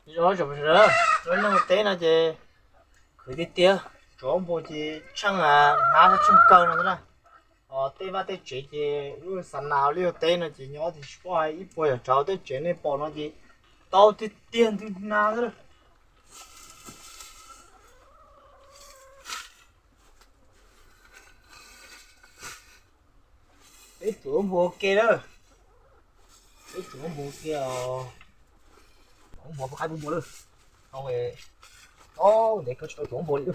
Os, tsoom phooj ywg, lub neej teb no ces khwv tiag tiag, tsoom npua ces tsheej hnab thiab tsheej kawg no na. Os, tej vaj tej tsev ces lub xa nas lub teb no ces nyob tias tsis paub hais ib puas yam rau tej tsev nej pom no ces tau tiag tiag ntwg na xwb. Peb tsuav npua ua ke lawm. Peb tsuav npua ua ke os. Tsuav npua pub qaib pub npua lawm. Tau, ntev kawg tsis tau tsuav npua li.